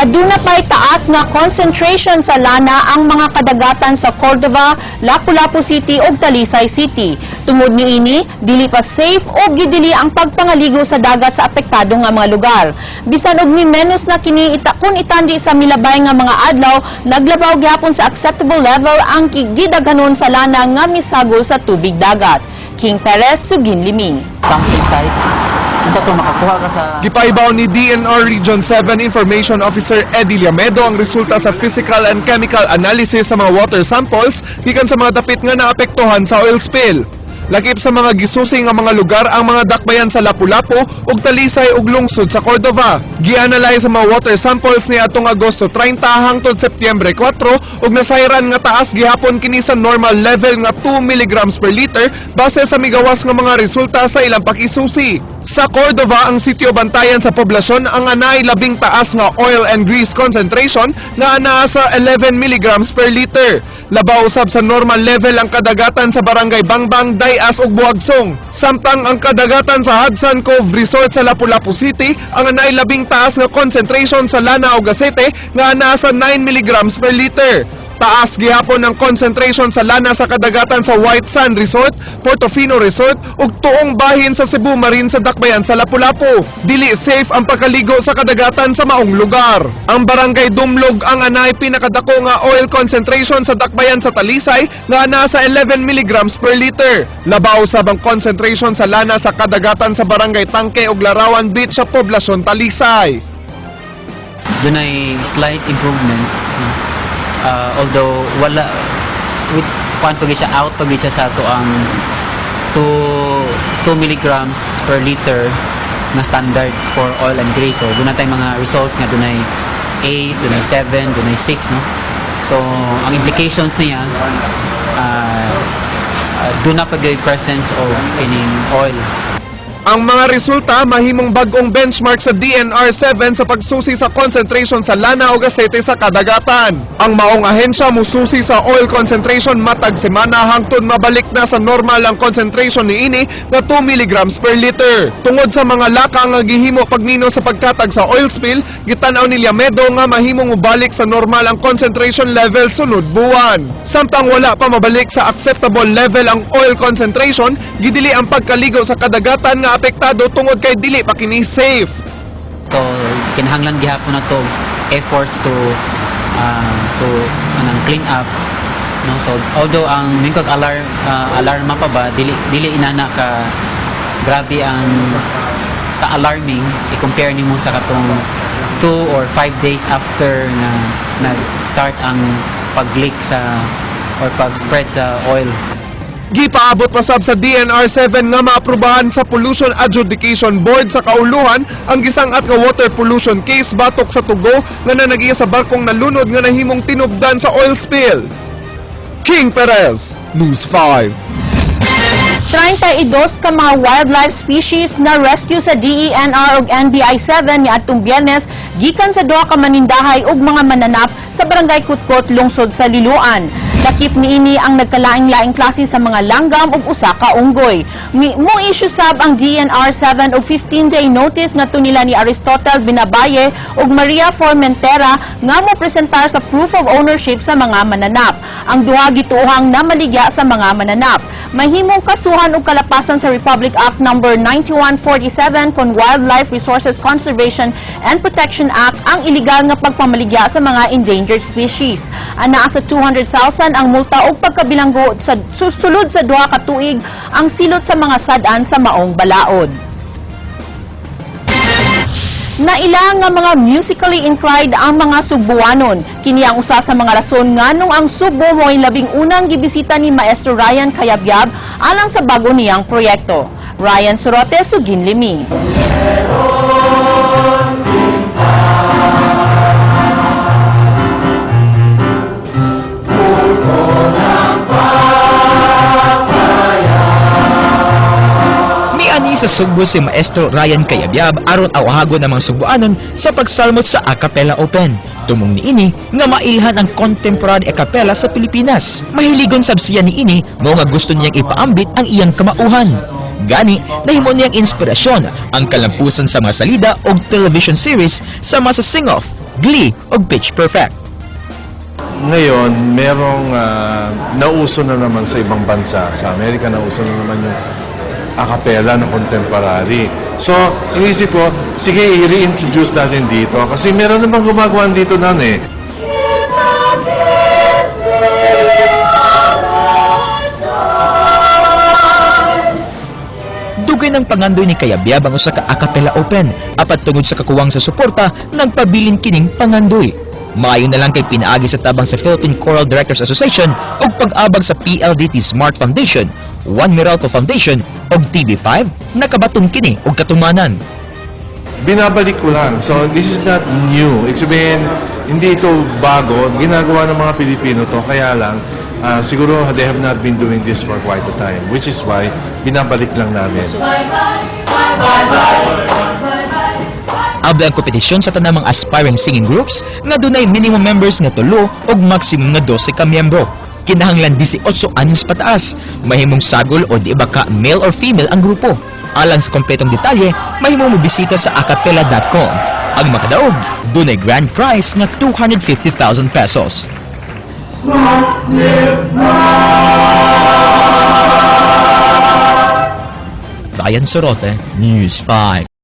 Aduna pa'y taas nga concentration sa lana ang mga kadagatan sa Cordova, Lapu-Lapu City ug Talisay City. Tungod niini, dili pa safe o gidili ang pagpangaligo sa dagat sa apektado nga mga lugar. Bisan og ni menos na kini ita kun itandi sa milabay nga mga adlaw, naglabaw gihapon sa acceptable level ang gidaghanon sa lana nga misagol sa tubig dagat. King Perez, Suginlimi. Sampling sites. Unta to makakuha ka sa Gipaibaw ni DENR Region 7 Information Officer Eddie Llamedo ang resulta sa physical and chemical analysis sa mga water samples gikan sa mga dapit nga naapektuhan sa oil spill. Lakip sa mga gisusi nga mga lugar ang mga dakbayan sa Lapu-Lapu ug Talisay ug lungsod sa Cordova. Gianalyze sa mga water samples ni atong Agosto 30 hangtod Setyembre 4 ug nasayran nga taas gihapon kini sa normal level nga 2 milligrams per liter base sa migawas nga mga resulta sa ilang pakisusi. Sa Cordova, ang sitio Bantayan sa poblasyon ang anay labing taas nga oil and grease concentration nga anaa sa 11 milligrams per liter. Labaw usab sa normal level ang kadagatan sa barangay Bangbang, Dayas ug Buagsong. Samtang ang kadagatan sa Hudson Cove Resort sa Lapu-Lapu City ang anay labing taas nga concentration sa lana o gasete nga anaa sa 9 milligrams per liter. Taas gihapon ang concentration sa lana sa kadagatan sa White Sand Resort, Portofino Resort ug tuong bahin sa Cebu Marine sa Dakbayan sa Lapu-Lapu. Dili safe ang pagkaligo sa kadagatan sa maong lugar. Ang barangay Dumlog ang anay pinakadako nga oil concentration sa Dakbayan sa Talisay nga nasa 11 milligrams per liter. Labaw sab ang concentration sa lana sa kadagatan sa barangay Tangke ug Larawan Beach sa poblasyon Talisay. Dunay slight improvement, no? Although wala with kuan pag siya, out pag siya sa ato ang 2 milligrams per liter na standard for oil and grease. So duna tay mga results nga dunay 8, dunay 7, dunay 6, no? So ang implications niya, duna pa gyud presence of kining oil. Ang mga resulta mahimong bag-ong benchmark sa DENR-7 sa pagsusi sa concentration sa lana o gasete sa kadagatan. Ang maong ahensya mususi sa oil concentration matag semana hangtod mabalik na sa normal ang concentration niini nga 2 milligrams per liter. Tungod sa mga laka nga gihimo pagnino sa pagkatag sa oil spill, gitan-aw ni Llamedo nga mahimong mobalik sa normal ang concentration level sunod buwan. Samtang wala pa mabalik sa acceptable level ang oil concentration, gidili ang pagkaligo sa kadagatan nga apektado tungod kay dili pa kini safe. So kinahanglan gihapon na to efforts to anang clean up, no? So although ang mingkog alarma pa ba, dili dili inana ka grabe ang ka-alarming i-compare nimo sa katong 2 or 5 days after nga nag-start ang pag-leak sa or pag-spread sa oil. Gipaabot pa sab sa DENR-7 nga maaprubahan sa Pollution Adjudication Board sa kauluhan ang gisangat nga water pollution case batok sa Tugo nga nanagiya sa barkong nalunod nga nahimong tinubdan sa oil spill. King Perez, News 5. 32 ka mga wildlife species na rescue sa DENR ug NBI 7 niadtong Biyernes gikan sa duha ka manindahay ug mga mananap sa barangay Kutkot, lungsod sa Liloan. Lakip niini ang nagkalaing-laing klase sa mga langgam ug usa ka unggoy. Mo issue sab ang DENR 7 og 15-day notice ngadto nila ni Aristotle Binabaye ug Maria Formentera nga mo presentar sa proof of ownership sa mga mananap. Ang duha gituohang namaligya sa mga mananap. Mahimong kasuhan og kalapasan sa Republic Act Number 9147 kon Wildlife Resources Conservation and Protection Act ang iligal nga pagpamaligya sa mga endangered species. Anaa sa 200,000 ang multa og pagkabilanggo sa sulod sa 2 ka tuig ang silot sa mga sad-an sa maong balaod. Naila nga mga musically inclined ang mga Sugbuanon. Kini ang usa sa mga rason nganong ang Sugbo mo'y labing unang gibisita ni Maestro Ryan Cayabyab alang sa bago niyang proyekto. Ryan Sorote, Suginlimi. Miani sa Sugbo si Maestro Ryan Cayabyab aron awhagon ang mga Sugboanon sa pagsalmot sa Acapella Open. Tumong niini nga mailhan ang contemporary acapella sa Pilipinas. Mahiligon sab siya niini mao nga gusto niyang ipaambit ang iyang kamauhan. Gani, nahimo niyang inspirasyon ang kalampusan sa mga salida og television series sama sa Sing Off. Glee ug Pitch Perfect. Ngayon, merong nauso na naman sa ibang bansa. Sa Amerika, nauso na naman yung a cappella na contemporary. So, inisip ko, sige, i-reintroduce natin dito. Kasi meron namang gumagawa dito nun eh. Dugay ng pangandoy ni Kayabyab ang usa ka a cappella open apat tungod sa kakuwang sa suporta nagpabilin kining pangandoy. Maayo na lang kay pinaagi sa tabang sa Philippine Choral Directors Association ug pag-abag sa PLDT Smart Foundation, One Meralco Foundation ug TV5 nakabaton kini og katumanan. Binabalik ko lang. So, this is not new. Ibig sabihin, hindi ito bago. Ginagawa ng mga Pilipino to. Kaya lang, siguro they have not been doing this for quite a time. Which is why, binabalik lang namin. Abla ang kompetisyon sa tanang mga aspiring singing groups nga dunay minimum members nga tulo ug maximum nga 12 ka miyembro. Kinahanglan 18 anyos pataas, mahimong sagol o di ba ka male or female ang grupo. Alang sa kompletong detalye, mahimong mobisita sa acapella.com. Ang makadaog, dunay grand prize nga 250,000 pesos. Ryan Sorote, News 5.